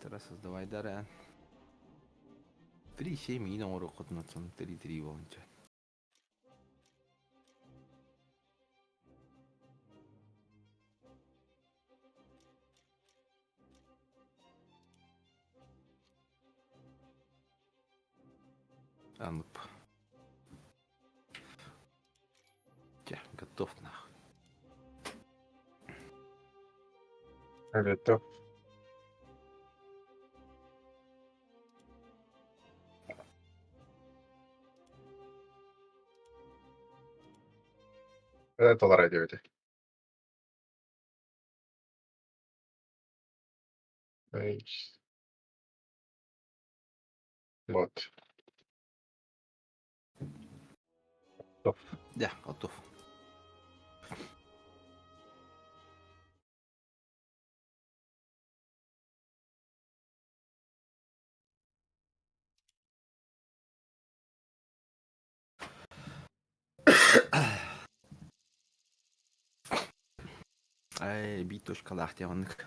Тара создавайдар 3-7 миин оҥоруоххутун отсон 3-3 буолунча. Анып. Чэ, готов нахуй. Готов. Толору диэбитэ. Вот. Готов. Да, готов. Ай, биир точкалаах диэн оннук.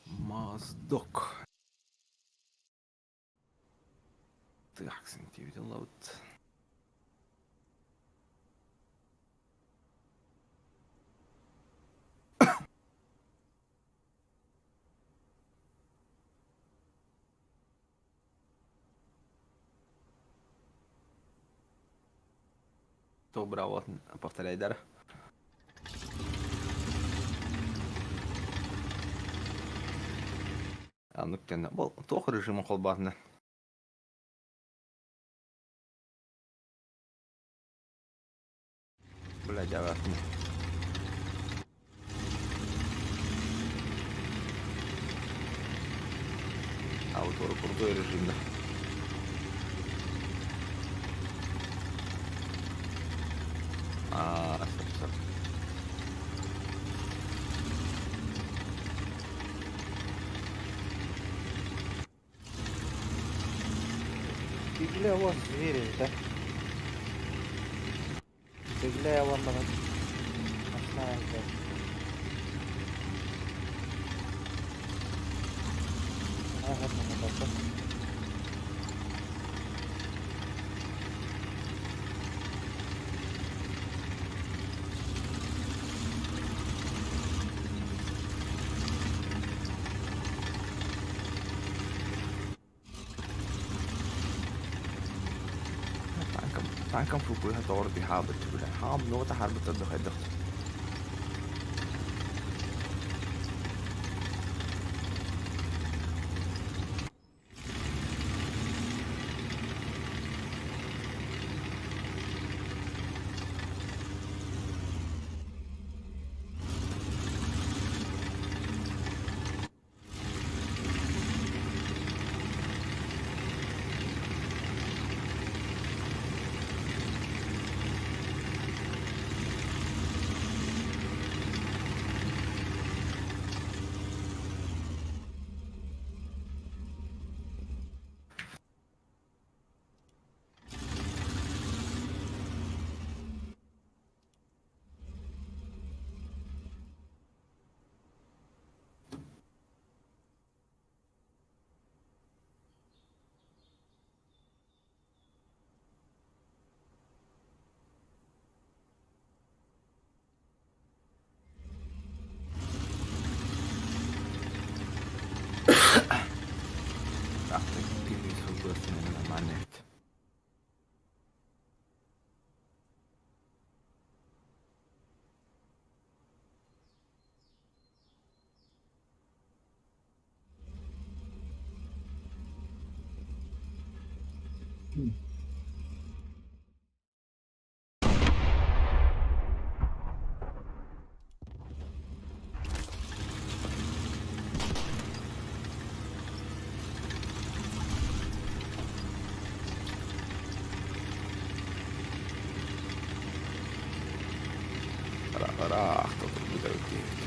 Моздок. Так, сантиметр. Доброго, повторяй, Оннук кэннэ бол туох режимин холбоотуна? Блядь, аҕатын. А вот крутой режим, да. А, стоп, стоп. Ты, бля, вон звери, да? Ты, бля, вон машина, блядь. Ага, ну, Fan kan vroeger het orde hebben te Ham nooit haar bet de gedacht. Манет. Ыраах тутулбута үтүөбүт.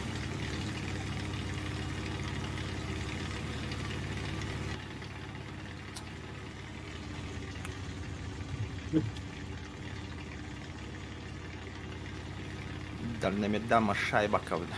Дальномердама шайба бля.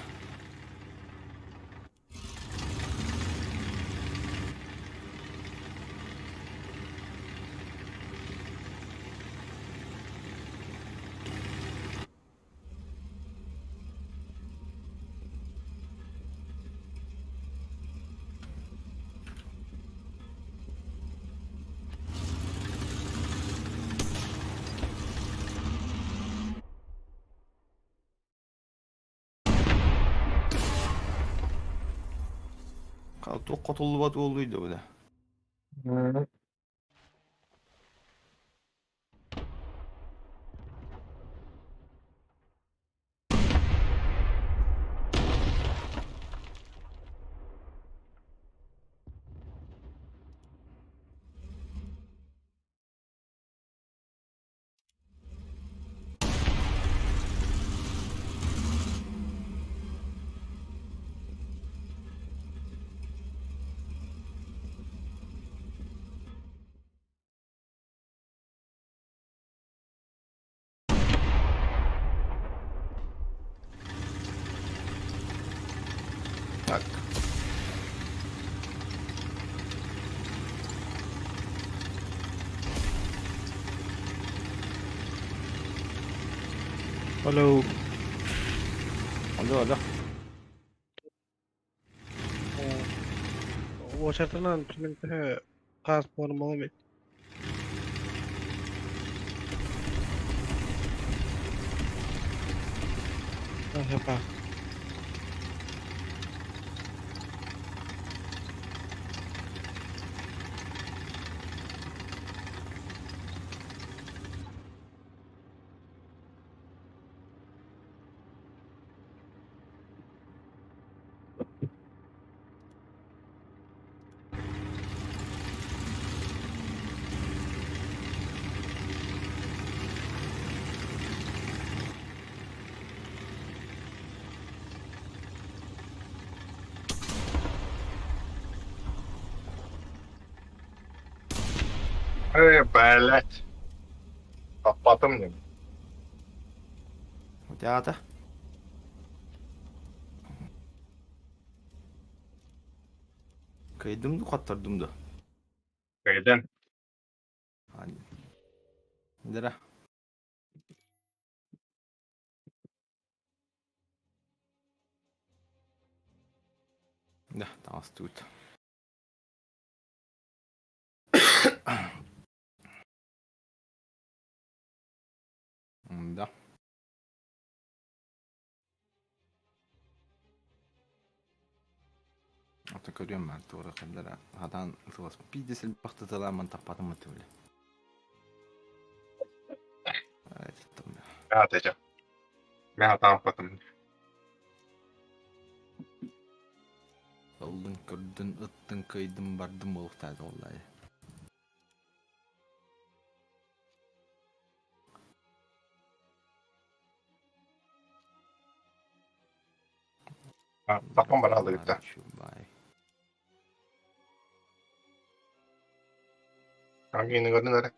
Туох хотуллубат уолуй да бля. Так. Алло. Алло, алло. Уочаратынан түмэн төһө хаас буолар эбит. Аһапа. Эй, блядь. Таппатым диэн. Утята. Кыайдым ду, хоттордум ду. Кыайдын. Дыра. Да, таҥастыбыт. Да. Ото көрүөм баар туора хардара хатаан ытылас биирдэ сэлбэх тыталааммын таппатым ытыбыла. Аата Мин хатаампатым. Ыллын көрдүн ыттын кыайдым бардым буолуохтаах буоллаайы. Таппан бараалыгытта. Бай. Ангины көрдүн эрэ.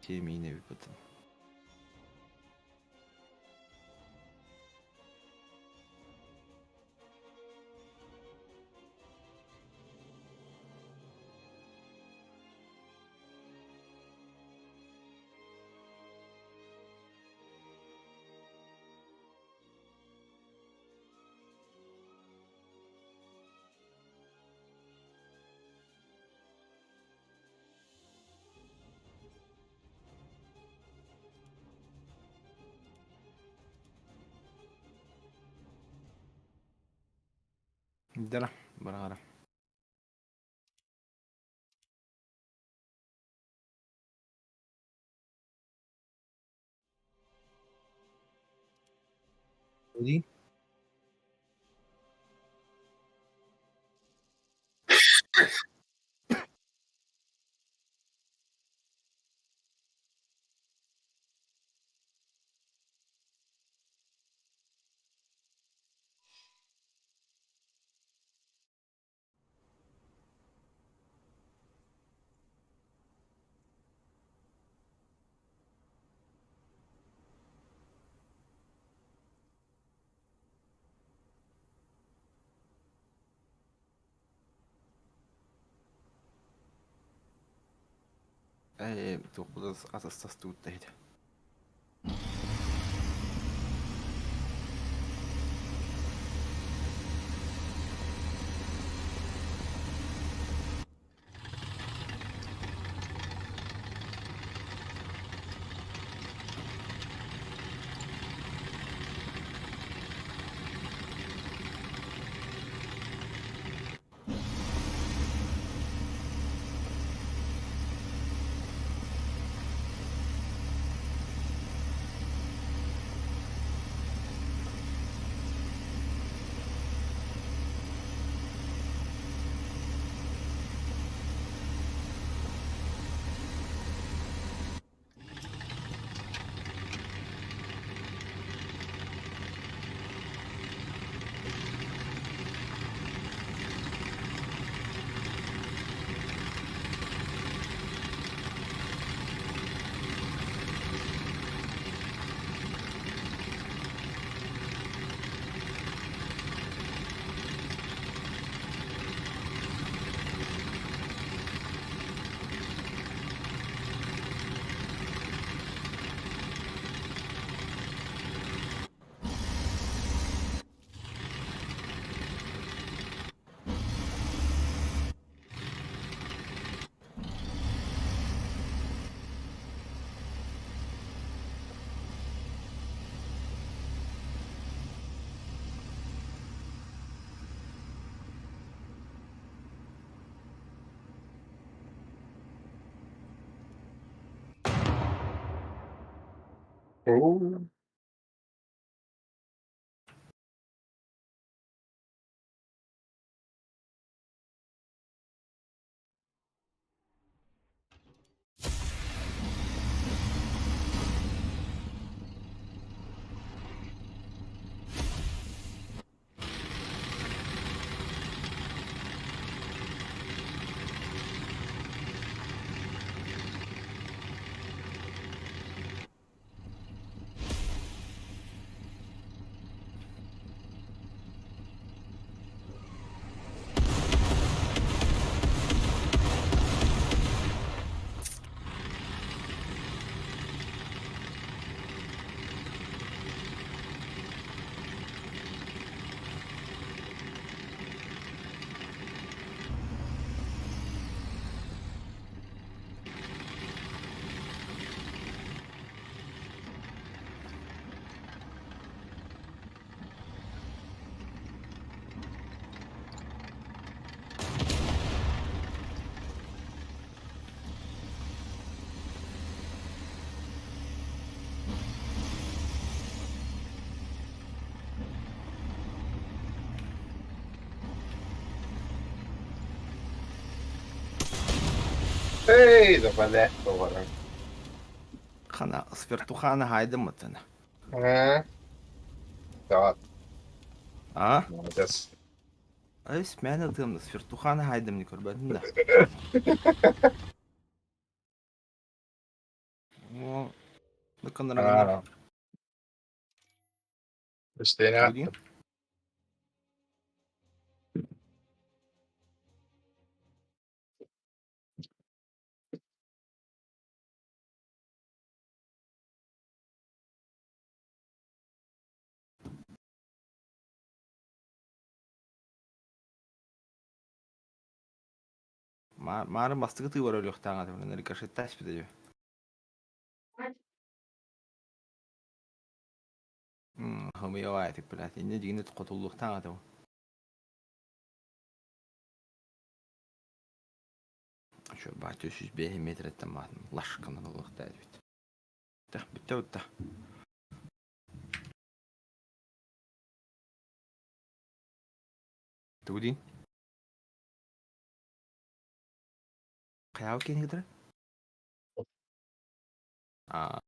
Миинэ эбиппитин. Дара, бараара. Дии. Ээ, туохпут атастастыбыт да иһит. Оо. Эй, западе, поваран. Хана, свертухана хайдаммытына. Э? Да, А? молодец. Ай, мээнэ ытыам да свертухана хайдам не көрбөтүм да. О, Лыкыннарагынар. А, Истиэнэ Тугуй? Маарын бастакы тыы барар өлүөхтээҕэ этэ, рикошеттаспыта дии. Хомуйа этик блядь, инньэ дьиҥинэ хотуллуохтаах этэ. Еще батя 105 метреттен баатын лашканан ылыахтаа эбит. Бүттэ бүтте. Тугу диин? Хайаабыт киһини кытары? Аа.